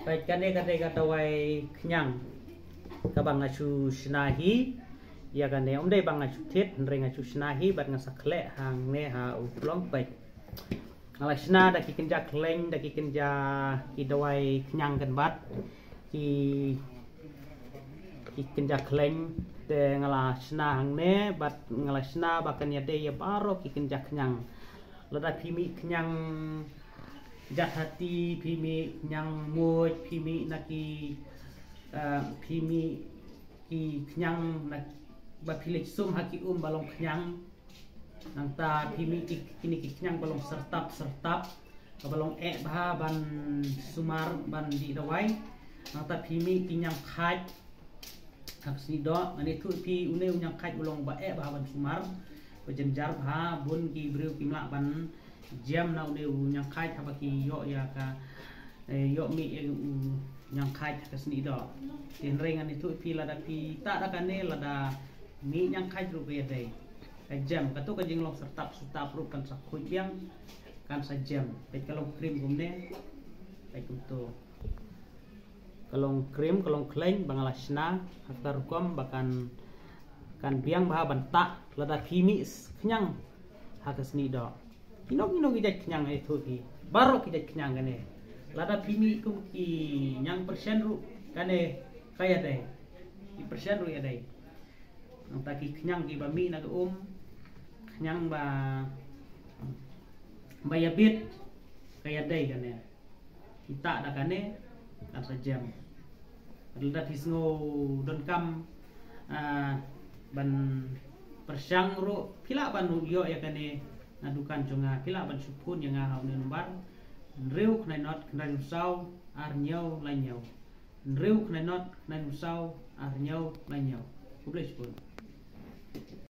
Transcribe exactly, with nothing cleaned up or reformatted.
Peit, kane ka dei ka dawai khñiang kaba nga shu shna hi. Ïa kane ym dei ba nga shu thied, hynrei nga shu shna hi bad nga sa khleh hangne ha u plong. Peit, nga la shna da ki kynja khleiñ, da ki kynja, ki dawai khñiang kan bad ki, ki kynja khleiñ. Te nga la shna hangne bad nga la shna ba kan ïadei ïa baroh ki kynja khñiang. Lada phi mih khñiang jat hati, phi mih khñiang muid, phi mih na ki, eh, phi mih ki khñiang na, ba phi leit sum ha ki um ba long khñiang. Nangta phi mih ki, kine ki khñiang ba long syrtap syrtap, kaba long eh bha ban sumar, ban dih dawai. Nangta phi mih ki ñiang khait. Ha ka snieh doh, ngan ïathuh ïa phi, une u ñiang khait u long ba eh bha ban sumar, ba jynjar bha. Bun ki briew kim lah ban jem na une u ñiang khait haba ki ïoh ïa ka, eh, ïoh mih ïa u ñiang khait ha ka snieh doh. Te hynrei ngan ïathuh ïa phi, lada phi tah da kane, lada mih ñiang khait ruh ka ïadei. Ka jem, kato ka jinglong syrtap syrtap ruh kan sa khuid biang, kan sa jem. Peit, ka long cream kumne. Peit, kumto. Ka long cream, ka long khleiñ ba nga la shna ha ka rukom ba kan, kan biang bha ban tah lada phi mih s-, khñiang ha ka snieh doh. Kino kino ki jait khñiang, ïathuh ïa phi, baroh ki jait khñiang kane. Lada phi mih kum ki ñiang pyrshah ruh, kane ka ïadei. Ki pyrshah ruh ïadei. Nangta ki khñiang kiba mih na ka um, khñiang ba, ba ïabit, ka ïadei kane. Phi tah da kane, kan sa jem. Lada phi sngew donkam, ah, ban pyrshang ruh, phi lah ban ïoh ïa kane na dukan jong nga, phi lah ban shu phone ïa nga ha une u number: hynriew khyndai nod khyndai hynriew saw ar hynñiew lai hynñiew. Hynriew khyndai nod khyndai hynriew saw ar hynñiew lai hynñiew. Khublei shibun.